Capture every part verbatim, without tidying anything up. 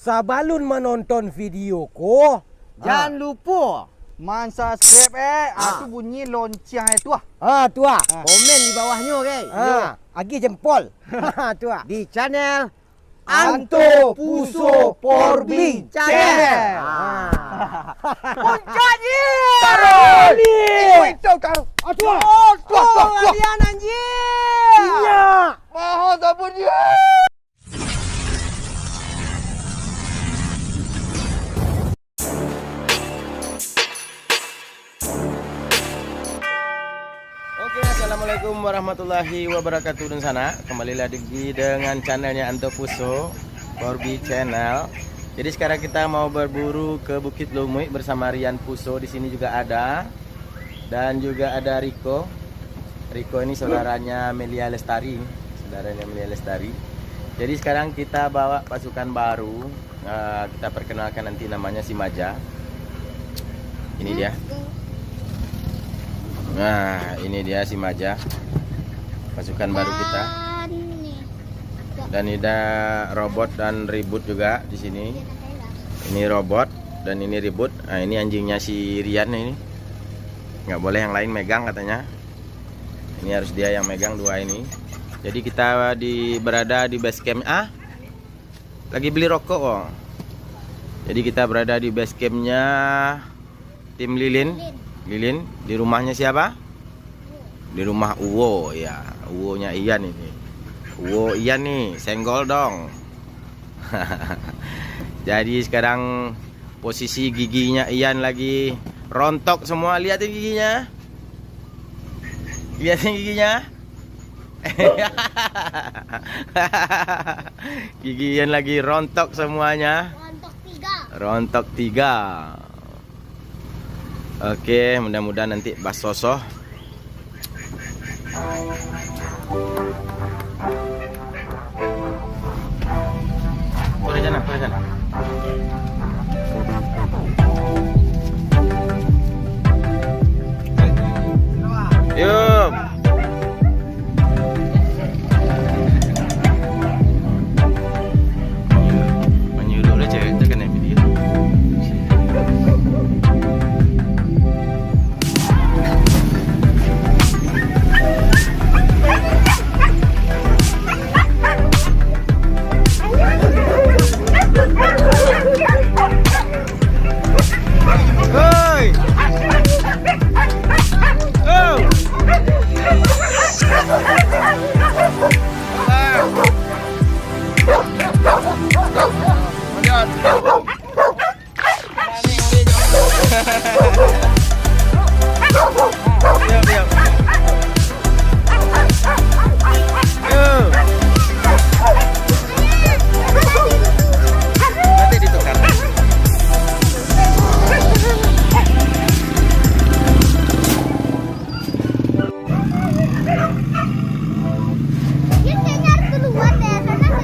Sabalun manonton video ko, jan lupo mansubscribe, eh, ah, tu bunyi lonceng, eh, tu ah. Ah, tu ah. Ah. Komen di bawahnyo, oke? Ah. Yo. Agih jempol. Tu ah. Di channel Anto Puso Porbi Channel. Ah. Puncaknyo. Taruh. Itu kau. Aduh. Oh, tuh, tuh, tuh. Kalian anjing. Iya. Maha sabun dia. Oke, assalamualaikum warahmatullahi wabarakatuh, dunsanak. Kembali lagi dengan channelnya Anto Puso, Porbi Channel. Jadi sekarang kita mau berburu ke Bukit Lumuik bersama Rian Puso. Di sini juga ada. Dan juga ada Riko. Riko ini saudaranya Melia Lestari. Saudaranya Melia Lestari. Jadi sekarang kita bawa pasukan baru. Eh, kita perkenalkan nanti namanya si Maja. Ini dia. Nah, ini dia si Maja. Pasukan baru kita. Dan ini. Dan ada Robot dan Ribut juga di sini. Ini Robot dan ini Ribut. Nah, ini anjingnya si Rian ini. Nggak boleh yang lain megang katanya. Ini harus dia yang megang dua ini. Jadi kita di, berada di base camp. Ah, lagi beli rokok kok. Jadi kita berada di base campnya tim Lilin. Lilin. Lilin, di rumahnya siapa? Di rumah Uwo, ya. Uwonya Ian ini. Uwo Ian nih, senggol dong. Jadi sekarang posisi giginya Ian lagi rontok semua. Liatin giginya. Liatin giginya. Gigi Ian lagi rontok semuanya. Rontok tiga. Rontok tiga. Oke, mudah-mudahan nanti basosoh. Boleh jalan, boleh jalan. Yuk. Manyuruh lah cewek tu kena video. Hei! Oh! Diam, diam. Yo. Nanti ditukar. Dia kayaknya harus keluar deh, karena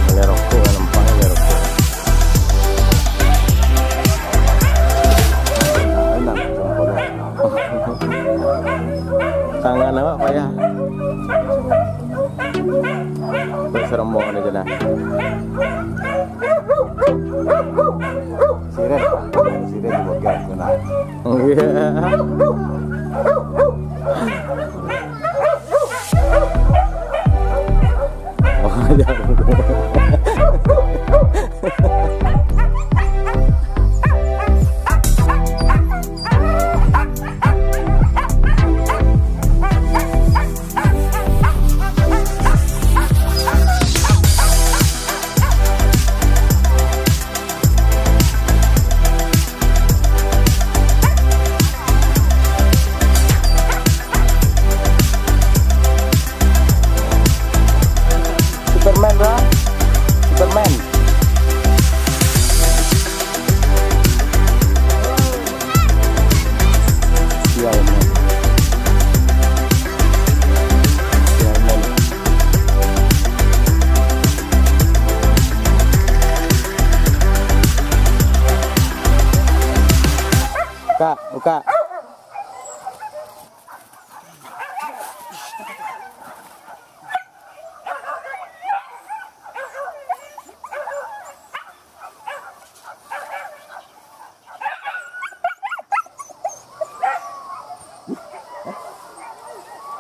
Beli rokok, kan, numpang beli rokok. Enak, jempolnya. Tangan awak payah. Serem banget aja dah. Siren, siren di bokeh, benar. Iya. Oh, iya.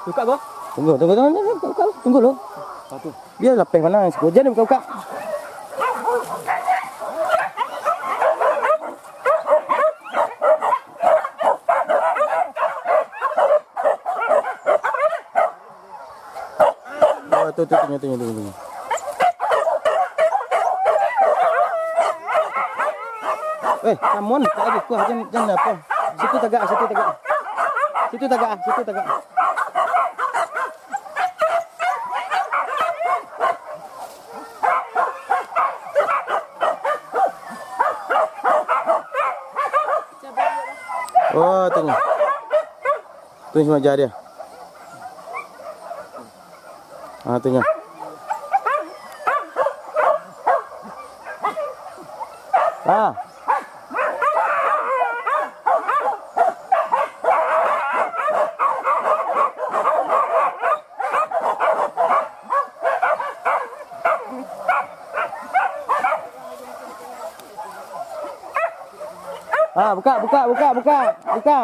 Buka ko? Tunggu, tunggu, tunggu, tunggu, buka, buka, tunggu lo. Satu. Biar lapeh mana, siko jan buka, buka. Oh, tu, tu, tunggu, tunggu, tunggu, tunggu. Eh, come on, tak lagi kuah, jan, jan apa. Situ tagak, situ tagak. Situ tagak, situ tagak. Oh, tengok. Tu cuma jari dia. Ah, tengok. Ah. Ah, buka, buka, buka, buka, buka.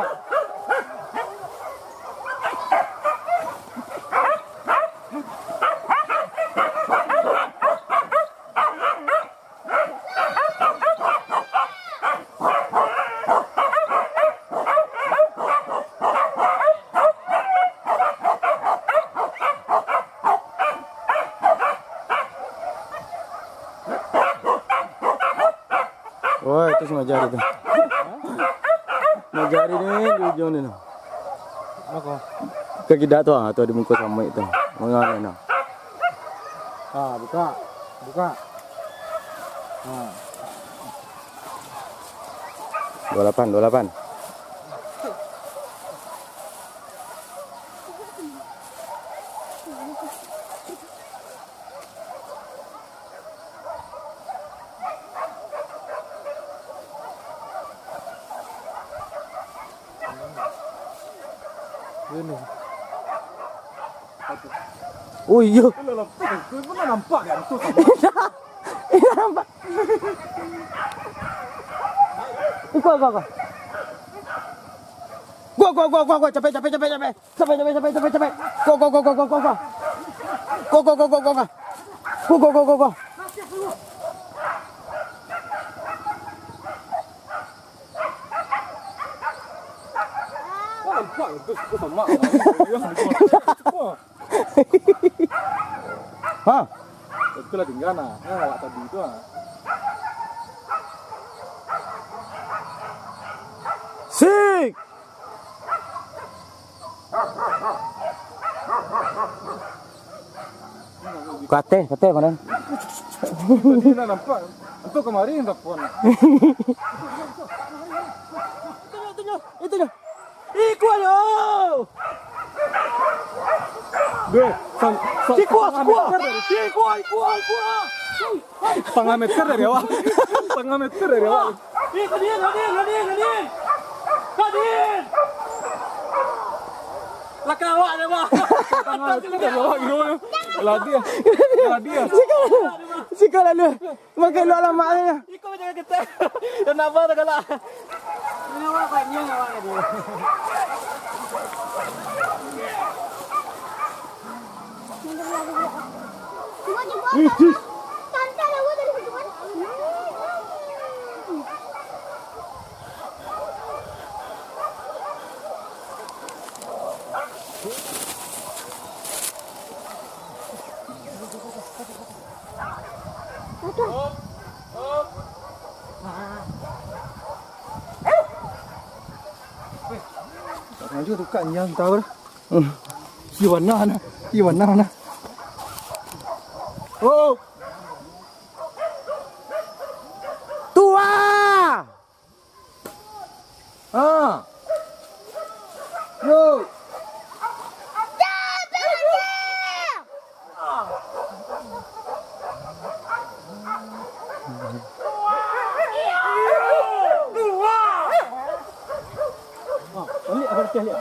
Woi, itu si Majari tu. Majari ni di ujung ni tu. Apa? Ka kida tu ah, tu di muko samuik tu. Mangana nah. Ah, buka. Buka. Ah. Dua lapan, dua lapan. Oh iyo. Itu lah nampak, itu pernah nampak kan tu? Iyo nampak. Iko, iko, iko. Gua, gua, gua, gua, gua, capek, capek, capek, capek. Capek, capek, capek, capek, capek. Go, go, go, go, go, go, go. Go, go, go, go, go, go. Go, go, go, go, go. Wah, nampak tu, tu sama. Wah. Ha? Itu lah tinggal nah. Nah, awak tadi tu ah. Sik. Ka ateh, ka ateh, Komandan. Tadi lah nampak. Itu kamari yang telepon. Itu nyo, itu nyo. Iko nyo. Deh, san-, san-, Sikua, setengah sikua. Meter dari Sikua, sikua, sikua. Setengah meter dari awak. Setengah meter dari awak. Eh, Kadin, Kadin, Kadin, Kadin. Kadin. Lakang awak dah, Bang. Setengah meter dari awak, gimana? Lah dia. Lah dia. Sikua. Sikua lalu. Makai luak lamak je. Iko jangan ketek. Yang nak apa tak galak. Ini awak banyak awak tadi. Tak sengaja tukar nyang tahu dah. Hmm. Iya, warna mana? Iya, warna mana? Oh. Tua! Ah. Yo. Ah, balik, abang Aceh, ya.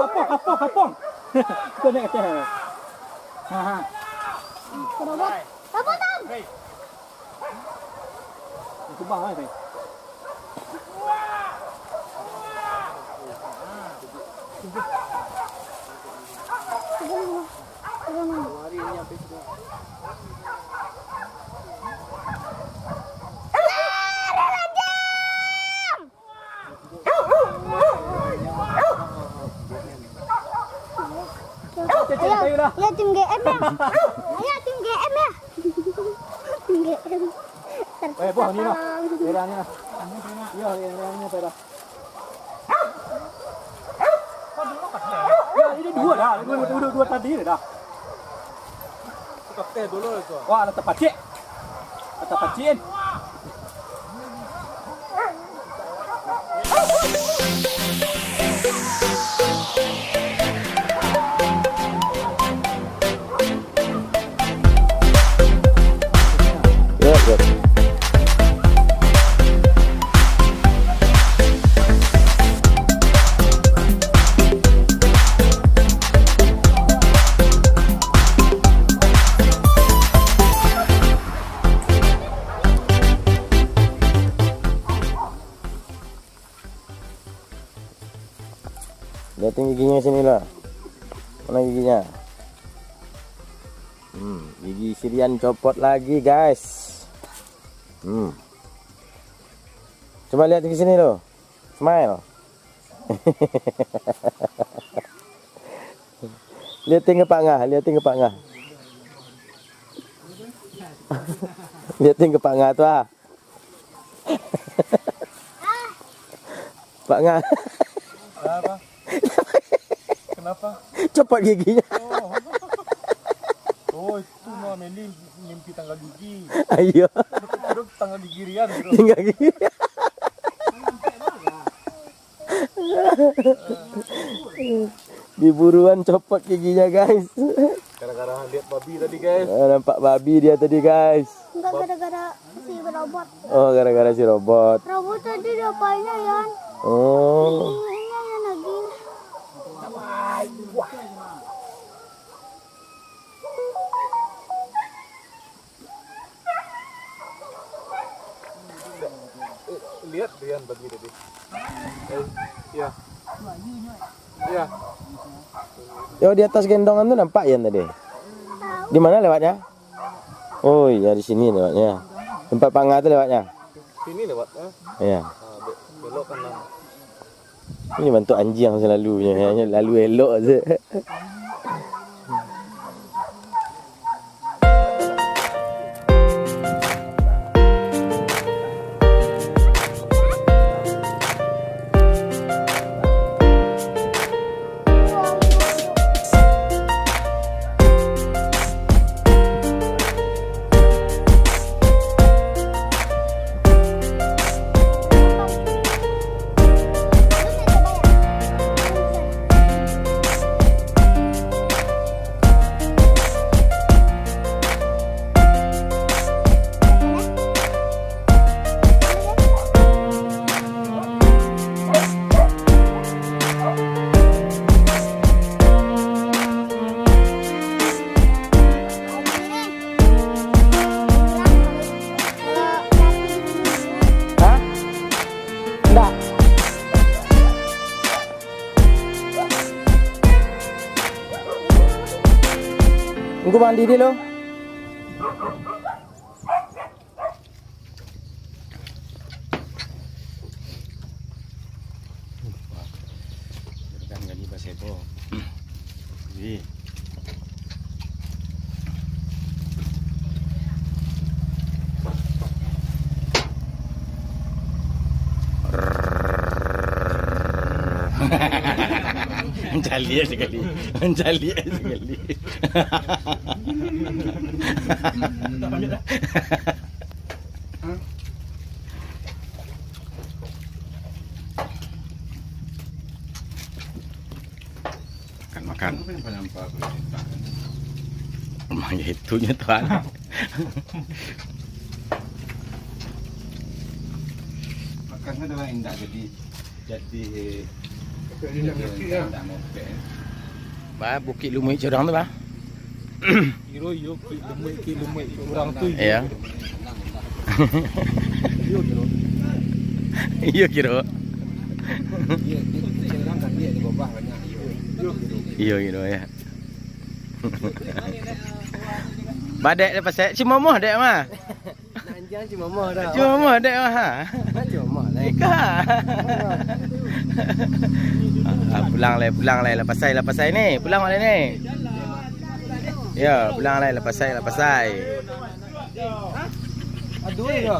Kapong, kapong, kapong. Kau naik atas. Ha, ha. Kapong, Tam. Itu bah, eh. Ayo dah. Ya, tim G M ya. Ya, tim G M ya. Tim G M. Eh, buah ni lah. Merah ni lah. Iya, iya, iya, ini merah. Ya, ini dua dah. Dua, dua, dua, dua tadi dah. Wah, ada terpacik. Ada terpacik. Liatin giginya sini lah. Mana giginya? Hmm, gigi si Rian copot lagi, guys. Hmm. Coba lihat di sini lo. Smile. Liatin ka Pak Ngah, liatin ka Pak Ngah. Liatin ka Pak Ngah tu ah. Pak Ngah. Kenapa? Kenapa? Copot giginya. Oh. Oh, itu mah Meli mimpi tangga gigi. Ayo. Terus tangga gigi Rian, bro. Tangga gigi. Diburuan copot giginya, guys. Gara-gara lihat babi tadi, guys. Ah, nampak babi dia tadi, guys. Enggak gara-gara si robot. Oh, gara-gara si robot. Robot tadi diapainnya, Yan? Oh. Giginya, Yan, lagi. Eh, lihat Rian babi tadi. Eh, iya. Iya. Yo, di atas gendongan tu nampak Yan tadi. Di mana lewatnya? Oh iya, di sini lewatnya. Tempat Pak Ngah tu lewatnya. Sini lewat, eh? Iya. Ah, be-, belok kanan. Ini bantuak anjiang selalunya, lalu elok se. Hah? Ndak. Engku mandi dulu. Kan gani basebo. Jadi. Mancaliak sakali. Mancaliak sakali. Makan, makan. Emang ya itunya, Tuan. Makan tu dah indak jadi, jadi, jadi indak mopek. Ba, Bukik Lumuik Curang tu, ba. Kiro iyo, Bukik Lumuik, Bukik Lumuik urang tu. Iya. Iyo, kiro. Iyo, kiro. Iyo, kiro, ya. Badek dia pasal cimomoh dek mah. Nak anjang cimomoh dah. Cimomoh dek mah. Nak cimomoh lah. Ika. Ah, pulang lai, pulang lai, lapasai, lapasai ni. Pulang lai ni. Yo, pulang lai, lapasai, lapasai. Aduh, yo.